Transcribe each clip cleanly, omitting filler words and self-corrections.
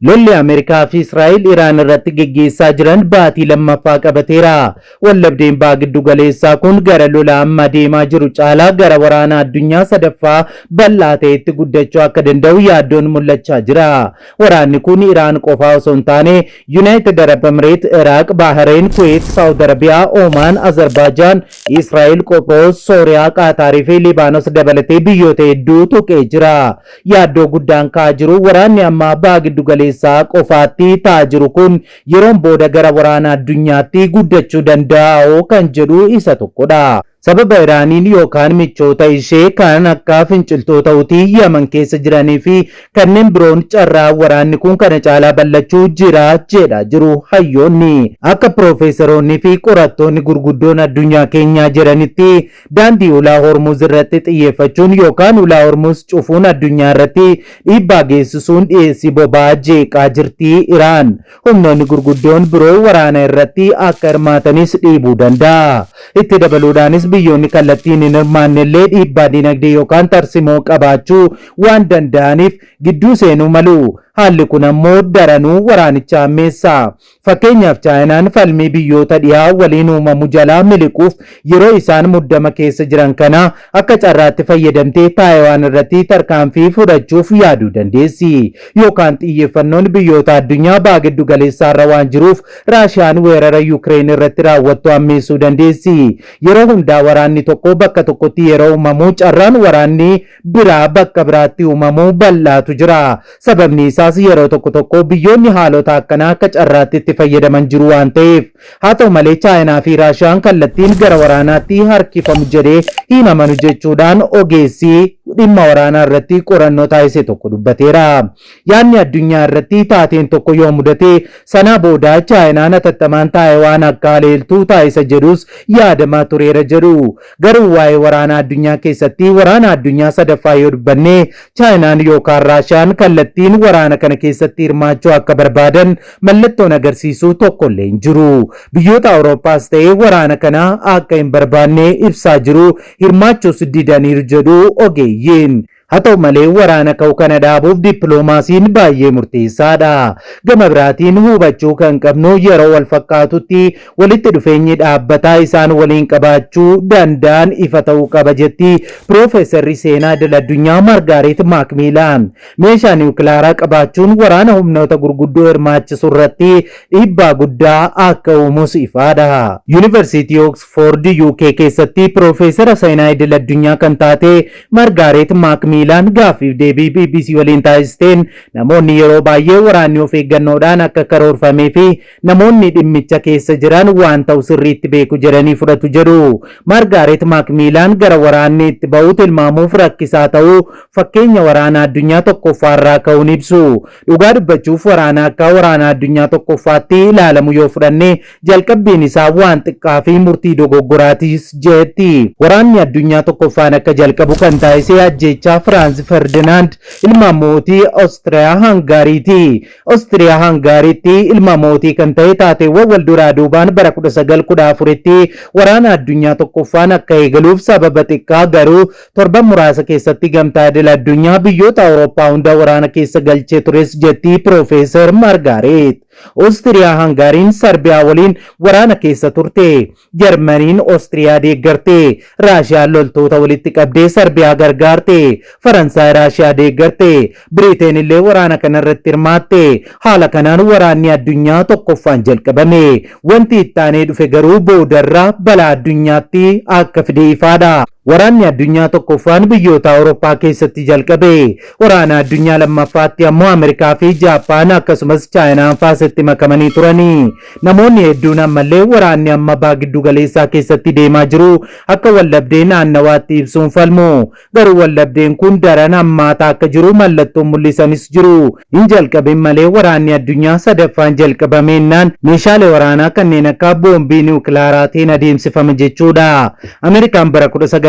Lolli Ameerikaa fi Israa'el Iraan irratti geggeessaa jiran baatii lammaffaa qabateera. Waldhabdeen Baha Giddu Galeessaa kun gara lola amma deemaa jiru caalaa gara waraana addunyaa sadaffaa bal'aa ta'etti guddachuu akka danda'u yaaddoon mul'achaa jira. Waraanni kun Iraan qofaa osoo hin taane Yunaayitid Arab Emireet, Iraaq, Baahireen, Kuweet, Saawud Arabiyaa, Oomaan, Azerbaajaan, Israa'el, Qophroos, Sooriyaa, Qaataarii fi Libaanos dabalatee biyyoota hedduu tuqee jira. Yaaddoo guddaan ka'aa jiru waraanni amma Baha Giddugaleessaa qofaatti ta'aa jiru kun yeroon booda gara waraana addunyaatti guddachuu danda'aawoo kan jedhu isa tokkodha. Sababa Iraaniin yookaan michoota ishee kan akka finciltoota Hutii Yaman keessa jiranii fi kanneen biroon carraa waraanni kun kana caalaa bal'achuu jira jedhaa jiru hayyoonni. Akka piroofeesaroonni fi qorattoonni gurguddoon addunyaa keenyaa jedhanitti Daandii Ulaa Hormuuz irratti xiyyeeffachuun yookaan Ulaa Hormuuz cufuun addunyaa irratti dhiibbaa geessisuun dhiyeessii boba'aa jeeqaa jirti Iraan. Humnoonni gurguddoon biroo waraana irratti akka hirmaatanis dhiibuu danda'a. Itti dabaluudhaanis biyyoonni kallattiin hin hirmaannellee dhiibbaa dinagdee yookaan tarsimoo qabaachuu waan danda'aniif gidduu seenuu malu. Haalli kun ammoo daranuu waraanicha hammeessa. Fakkeenyaaf Chaayinaan falmii biyyoota dhihaa waliin uumamu jalaa miliquuf yeroo isaan muddama keessa jiran kana akka carraatti fayyadamtee Taayiwaan irratti tarkaanfii fudhachuuf yaaduu dandeessi. Yookaan xiyyeeffannoon biyyoota addunyaa Baha Giddu Galeessaarra waan jiruuf Raashiyaan weerara Yukireen irratti raawwattu hammeessuu dandeessi. Yeroo hundaa waraanni tokko bakka tokkotti yeroo uumamu carraan waraanni biraa bakka biraatti uumamu bal'aatu jira. Sababni isaas yeroo tokko tokko biyyoonni haalota akkanaa akka carraatti itti fayyadaman jiru waan ta'eef. Haa ta'u malee Chaayinaa fi Raashiyaan kallattiin gara waraanaatti harkifamu jedhee hin amanu jechuudhaan ogeessi dhimma waraanaa irratti qorannoo taasise tokko dubbateera. Yaadni addunyaa irratti taateen tokko yoo mudate sanaa booda Chaayinaan hatattamaan Taayiwaan akka haleeltu taasisa jedhus yaadamaa tureera jedhu. Garuu waa'ee waraana addunyaa keessatti waraana addunyaa sadaffaa yoo dubbanne Chaayinaan yookaan Raashiyaan kallattiin waraana kana keessatti hirmaachuu akka barbaadan mallattoon agarsiisu tokkollee hin jiru. Biyyoota Awurooppaas ta'e waraana kana akka hin barbaanne ibsaa jiru, hirmaachuus didaniiru jedhu ogeeyyiin. Haa ta'u malee waraana ka'u kana dhaabuuf dippiloomaasiin baay'ee murteessaadha. Gama biraatiin hubachuu kan qabnu yeroo wal fakkaatutti walitti dhufeenyi dhaabbataa isaan waliin qabaachuu danda'an ifa ta'uu qaba jetti Piroofeesarri seenaa idil-addunyaa Margaaret Maakmiilaan. Meeshaa niwukilaaraa qabaachuun waraana humnoota gurguddoo hirmaachisu irratti dhiibbaa guddaa akka uumus ifaadha. Yuunivarsiitii Oksfoord UK keessatti Piroofeesara seenaa idil-addunyaa kan taate Margaaret Maakmiilaan gaaffiif deebii bbc waliin taasisteen namoonni yeroo baay'ee waraanni of eeggannoodhaan akka karoorfamee fi namoonni dhimmicha keessa jiran waan ta'u sirriitti beeku jedhanii fudhatu jedhu. Margaaret Maakmiilaan gara waraanni itti ba'u tilmaamuuf rakkisaa ta'uu fakkeenya waraana addunyaa tokkoffaarraa ka'uun ibsu. Dhugaa dubbachuuf waraana akka waraana addunyaa tokkoffaatti ilaalamu yoo fudhanne jalqabbiin isaa waan xiqqaa fi murtii dogoggoraatis jetti. Waraanni addunyaa tokkoffaan akka jalqabu kan taasise ajjeechaa Firaanz Ferdinaand ilma mootii Ostiriyaa Hangaariiti. Ostiriyaa Hangaariitti ilma mootii kan ta'e taateewwan wal duraa duubaan bara 1914tti waraana addunyaa tokkoffaan akka eegaluuf sababa xiqqaa garuu torban muraasa keessatti gamtaa idil addunyaa biyyoota Awurooppaa hunda waraana keessa galchee tures jetti Piroofeesar Margaaret. Ostiriyaa Hangaariin Sarbiyaa waliin waraana keessa turte. Jarmaniin Ostiriyaa deeggarte. Raashiyaan loltoota walitti qabdee Sarbiyaa gargaarte. Faransaay Raashiyaa deeggarte. Biriteen illee waraana kana irratti hirmaatte. Haala kanaan waraanni addunyaa tokkoffaan jalqabame. Wanti itti aanee dhufe garuu boodarra balaa addunyaatti akka fide ifaadha. Waraanni addunyaa tokkoffaan biyyoota Awurooppaa keessatti jalqabe. Waraana addunyaa lammaffaatti ammoo Ameerikaa fi Jaappaan akkasumas Chaayinaan faas itti makamanii turani. Namoonni hedduun ammallee waraanni amma Baha Giddugaleessaa keessatti deemaa jiru akka waldhabdee naannawaatti ibsuun falmu. Garuu waldhabdeen kun daran hammaataa akka jiru mallattoon mul'isanis jiru. Hin jalqabin malee waraanni addunyaa sadaffaan jalqabameennaan meeshaalee waraanaa kanneen akka boombii niwukilaaraatiin adeemsifama jechuudha. Ameerikaan bara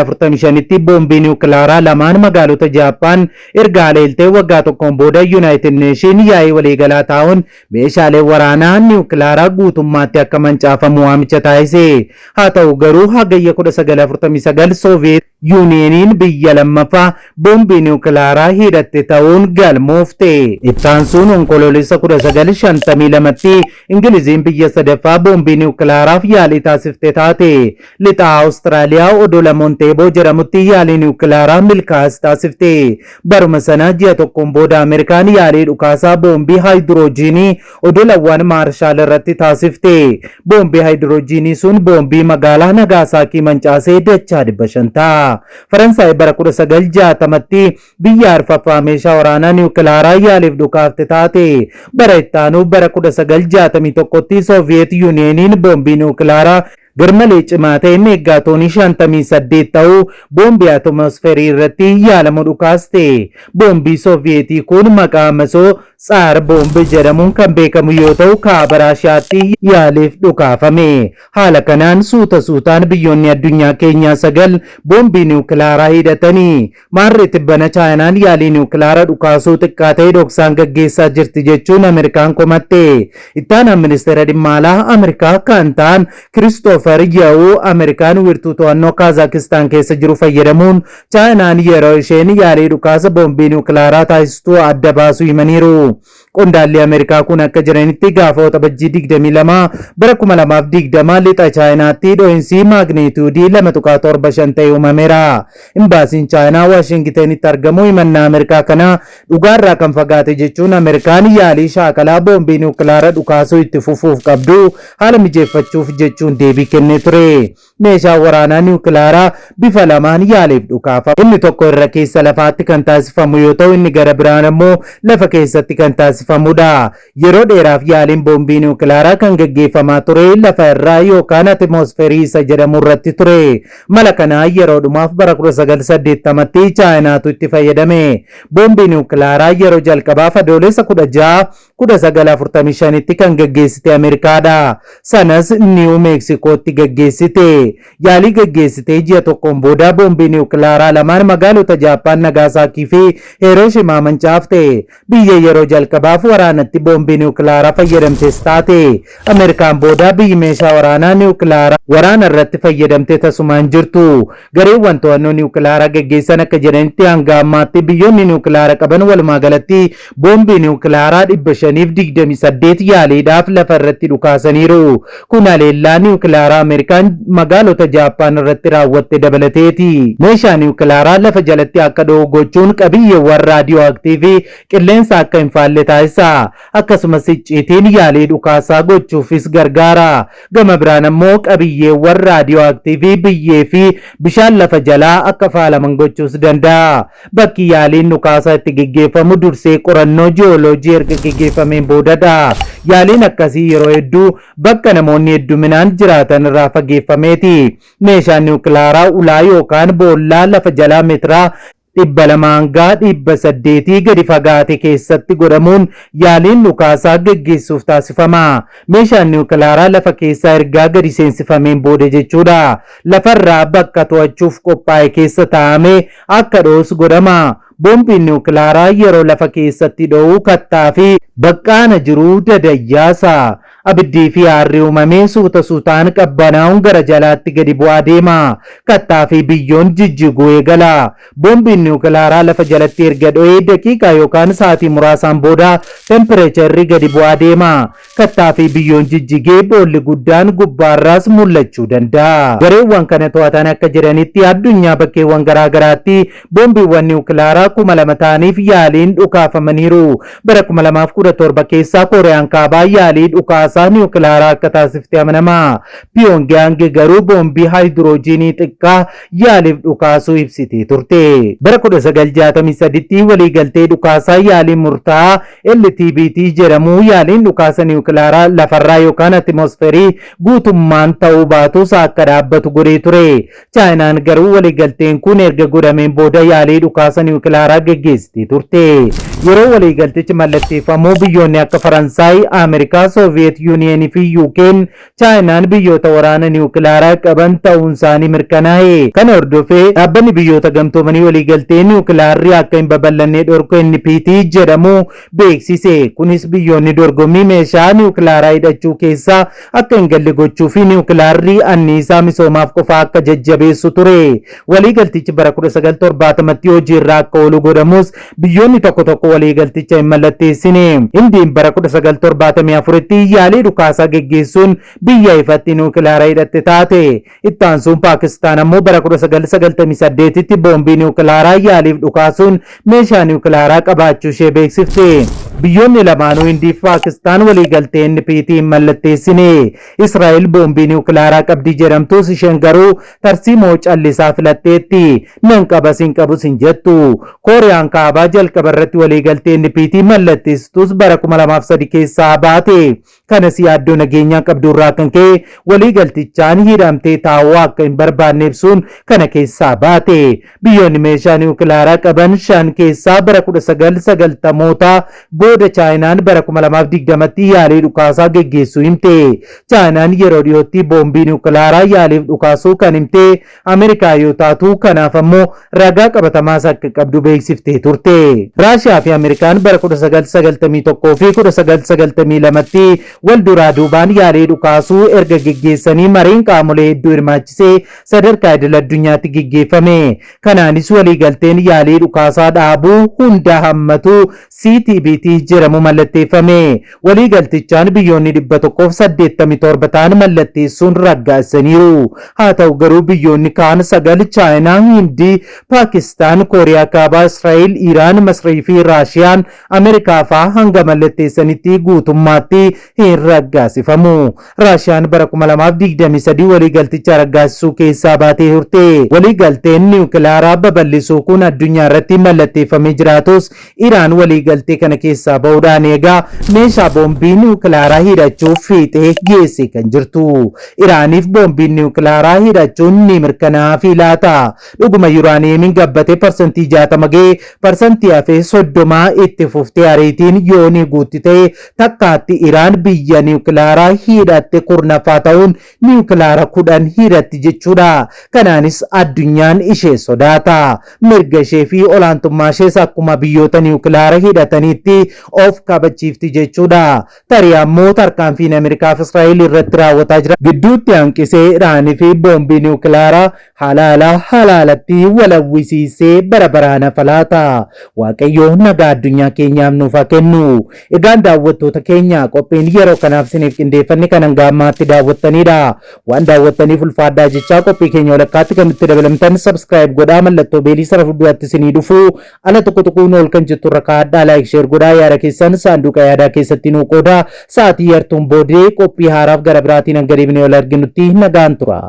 1945tti boombii niwukilaaraa lamaan magaalota Jaappaan erga haleeltee waggaa tokkoon booda Yunaayitid Neeshin yaa'ii waliigalaa taa'uun meeshaaleen waraanaa niwukilaaraa guutummaatti akka mancaafamu waamicha taasise. Haa ta'u garuu Hagayya 1949 Sooviyeet Yuuniyeeniin biyya lammaffaa boombii niwukilaaraa hidhatte ta'uun galmoofte. Ittaansuun Onkoloolessa 1952tti Ingiliziin biyya sadaffaa boombii niwukilaaraaf yaalii taasifte taate. Lixa Awustiraaliyaa odola Monteeboo jedhamutti yaalii niwukilaaraa milkaa'as taasifte. Baruma sana ji'a tokkoon booda Ameerikaan yaalii dhukaasaa boombii haayidiroojiinii odolawwan Maarshaal irratti taasifte. Boombii haayidiroojiinii sun boombii magaalaa Nagaasaakii mancaasee dachaa 500 ta'a. Faransaay bara 1960tti biyya arfaffaa meeshaa waraanaa niwukilaaraa yaaliif dhukaafte taate. Bara ittaanuu bara 1961tti Sooviyeet Yuuniyeeniin boombii niwukilaaraa garmalee cimaa ta'e meeggaatoonii 58 ta'uu boombii atoomosferii irratti yaalamu dhukaaste. Boombii Sooviyeetii kun maqaa masoo Tsaar boombii jedhamuun kan beekamu yoo ta'u kaaba Raashiyaatti yaaliif dhukaafame. Haala kanaan suuta suutaan biyyoonni addunyaa keenyaa 9 boombii niwukilaaraa hidhatanii. Maarree tibbana Chaayinaan yaalii niwukilaara dhukaasuu xiqqaa ta'e dhoksaan gaggeessaa jirti jechuun Ameerikaan komatte. Ittaanaan ministeera dhimma alaa Ameerikaa kan ta'an Kiristoofer Yaa'uu Ameerikaan wiirtuu to'annoo Kaazaakiistaan keessa jiru fayyadamuun Chaayinaan yeroo isheen yaalii dhukaasa boombii niwukilaaraa taasistuu adda baasuu himaniiru. Qondaalli Ameerikaa kun akka jiranitti gaafa Waxabajjii 22 bara 2020 lixa Chaayinaatti dho'iinsi maagniituudii 2.75 ta'e uumameera. Imbaasiin Chaayinaa Waashingitenitti argamu himannaa Ameerikaa kana dhugaarraa kan fagaate jechuun Ameerikaan yaalii shaakalaa boombii niwukilaara dhukaasuu itti fufuuf qabdu haala mijeeffachuuf jechuun deebii kennee ture. Meeshaan waraanaa niwukilaaraa bifa lamaan yaaliif dhukaafama. Inni tokko irra keessa lafaatti kan taasifamu yoo ta'u inni gara biraan ammoo lafa keessatti kan taasifamudha. Yeroo dheeraaf yaaliin boombii niwukilaaraa kan gaggeeffamaa ture lafa irraa yookaan atimoosferii isa jedhamu irratti ture. Mala kanaa yeroo dhumaaf bara 1980tti Chaayinaatu itti fayyadame. Boombii niwukilaaraa yeroo jalqabaaf Adoolessa 16 1945tti kan gaggeessite Ameerikaadha. Sanas Niiwu Meeksikootti gaggeessite. Yaalii gaggeessitee ji'a tokkoon booda boombii niwukilaaraa lamaan magaalota Jaappaan Nagaasaakii fi Hirooshimaa mancaafte. Biyya yeroo jalqabaaf waraanatti boombii niwukilaaraa fayyadamtes taate. Ameerikaan booda biyyi meeshaa waraanaa niwukilaaraa waraana irratti fayyadamte tasumaa hin jirtu. Gareewwan to'annoo niwukilaaraa gaggeessan akka jedhanitti hanga ammaatti biyyoonni niwukilaara qaban walumaa galatti boombii niwukilaaraa 528 yaaliidhaaf lafa irratti dhukaasaniiru. Kun haleellaa niwukilaaraa Ameerikaan magaalota Jaappaan irratti raawwatte dabalateeti. Meeshaa niwukilaaraa lafa jalatti akka dho'u gochuun qabiyyeewwan raadiyooaktiivii qilleensa akka hin faalle taasisa. Akkasumas icciitiin yaalii dhukaasaa gochuufis gargaara. Gama biraan ammoo qabiyyeewwan raadiyooaktiivii biyyee fi bishaan lafa jalaa akka faalaman gochuus danda'a. Bakki yaaliin dhukaasaa itti geggeeffamu dursee qorannoo ji'ooloojii erga geggeeffameen boodadha. Yaaliin akkasii yeroo hedduu bakka namoonni hedduminaan jiraatan irraa fageeffameeti. Meeshaan niwukilaaraa ulaa yookaan boollaa lafa jalaa meetiraa 200 hanga 800 gadi fagaate keessatti godhamuun yaaliin dhukaasaa geggeessuuf taasifama. Meeshaan niwukilaaraa lafa keessaa ergaa gadi seensifameen booda jechuudha. Lafarraa bakka to'achuuf qophaa'e keessa taa'amee akka dho'us godhama. Boombiin niwukilaaraa yeroo lafa keessatti dho'u kattaa fi baqqaana jiru dadayyaasa. Abiddii fi aarri uumamee suuta suutaan qabbanaa'uun gara jalaatti gadi bu'aa deema. Kattaa fi biyyoon jijjiguu eegala. Boombiin niwukilaaraa lafa jalatti erga dho'ee daqiiqaa yookaan sa'aatii muraasaan booda tempireecharri gadi bu'aa deema. Kattaa fi biyyoon jijjigee boolli guddaan gubbaarraas mul'achuu danda'a. Gareewwan kana to'atan akka jedhanitti addunyaa bakkeewwan garaa garaatti boombiiwwan niwukilaaraa 2000 ta'aniif yaaliin dhukaafamaniiru. Bara 2017 keessaa Kooriyaan Kaabaa yaalii dhukaasaa niwukilaaraa akka taasifte amanama. Piyoongiyaang garuu boombii haayidiroojiinii xiqqaa yaaliif dhukaasuu ibsitee turte. Bara 1963tti waliigaltee dhukaasaa yaalii murtaa'aa LTBT jedhamu yaaliin dhukaasa niwukilaaraa lafarraa yookaan atimoosferii guutummaan ta'uu baatus akka dhaabbatu godhee ture. Chaayinaan garuu waliigalteen kun erga godhameen booda yaalii dhukaasa niwukilaaraa geggeessitee turte. Yeroo waliigaltichi mallatteeffamu biyyoonni akka Faransaay, Ameerikaa, Sooviyeet Sooviyeet Yuuniyeenii fi UK'n Chaayinaan biyyoota waraana niwukilaaraa qaban ta'uun isaanii mirkanaa'e. Kana hordofee dhaabbanni biyyoota gamtoomanii waliigaltee niwukilaarri akka hin babal'anne dhorku NPT jedhamu beeksise. Kunis biyyoonni dorgommii meeshaa niwukilaaraa hidhachuu keessaa akka hin galle gochuu fi niwukilaarri anniisaa misoomaaf qofa akka jajjabeessu ture. Waliigaltichi bara 1970tti hojiirra akka oolu godhamus biyyoonni tokko tokko waliigalticha hin mallatteessine. Hindiin bara 1974tti yaalii dhukaasaa geggeessuun biyya ifatti niwukilaara hidhatte taate. Itti aansuun Paakistaan ammoo bara 1998tti boombii niwukilaaraa yaaliif dhukaasuun meeshaa niwukilaaraa qabaachuu ishee beeksifte. Biyyoonni lamaanuu Hindii fi Paakistaan waliigaltee NPT hin mallatteessine. Israa'el boombii niwukilaaraa qabdi jedhamtus isheen garuu tarsiimoo callisaa filatteetti. Nan qabas hin qabus hin jettu. Kooriyaan kaabaa jalqaba irratti waliigaltee NPT mallatteessitus bara 2003 keessaa baate. Kanas yaaddoo nageenyaa qabdu irraa kan ka'e waliigaltichaan hidhamtee taa'uu akka hin barbaanne ibsuun kana keessaa baate. Biyyoonni meeshaa niwukilaaraa qaban shan keessaa bara 1990moota booda Chaayinaan bara 2020tti yaalii dhukaasaa geggeessuu himte. Chaayinaan yeroo dhiyootti boombii niwukilaaraa yaaliif dhukaasuu kan himte Ameerikaa yoo taatu kanaaf ammoo ragaa qabatamaas akka qabdu beeksiftee turte. Raashiyaa fi Ameerikaan bara 1991 fi 1992tti wal duraa duubaan yaalii dhukaasuu erga geggeessanii mariin qaamolee hedduu hirmaachisee sadarkaa idil addunyaatti geggeeffame. Kanaanis waliigalteen yaalii dhukaasaa dhaabuu hunda hammatu CTBT jedhamu mallatteeffame. Waliigaltichaan biyyoonni 187 ta'an mallatteessuun raggaasisaniiru. Haa ta'u garuu biyyoonni kaan sagal Chaayinaa, Hindii, Paakistaan, Kooriyaa Kaabaa, Israa'el, Iraan, Masrii fi Raashiyaan Ameerikaa fa'aa hanga mallatteessanitti guutummaatti hin raggaasifamu. Raashiyaan bara 2023 waliigalticha raggaasisuu keessaa baatee turte. Waliigalteen niwukilaaraa babal'isuu kun addunyaa irratti mallatteeffamee jiraatus Iraan waliigaltee kana keessaa bahuudhaan eegaa meeshaa boombii niwukilaaraa hidhachuuf fiixee geesse kan jirtu. Iraaniif boombiin niwukilaaraa hidhachuun ni mirkanaa'aafii laata? Dhuguma yuraaniyeemiin gabbate 60% ga'ee parsantii hafee 30 itti fuftee ariitiin yoo ni guutti ta'e takkaatti Iraan biyya niwukilaaraa hidhatte kurnaffaa ta'uun niwukilaara 10 hidhatti jechuudha. Kanaanis addunyaan ishee sodaata. Mirga ishee fi olaantummaa ishees akkuma biyyoota niwukilaara hidhataniitti of kabachiifti jechuudha. Tarii ammoo tarkaanfiin Ameerikaa fi Israa'el irratti raawwataa jira. Gidduutti hanqisee Iraanii fi boombii niwukilaaraa halaala halaalatti walawwisiisee bara baraan hafa laata? Waaqayyo nagaa addunyaa keenyaaf nuuf haa kennu. Egaan daawwattoota keenya qophiin yeroo kanaaf isiniif qindeeffanne kan hanga ammaatti daawwattanidha. Waan daawwattaniif ulfaadhaa jechaa qophii keenya walakkaatti kan nutti dabalamtan subscribe godhaa mallattoo beelii sara fuulduratti isinii dhufu ala tokko tuquun ol kan jettu irra kaa'adhaa like share godhaa yaada keessan saanduqa yaadaa keessatti nuu qoodaa sa'aatii yartuun boodee qophii haaraaf gara biraatiin hanga deebinee wal arginutti nagaan tura.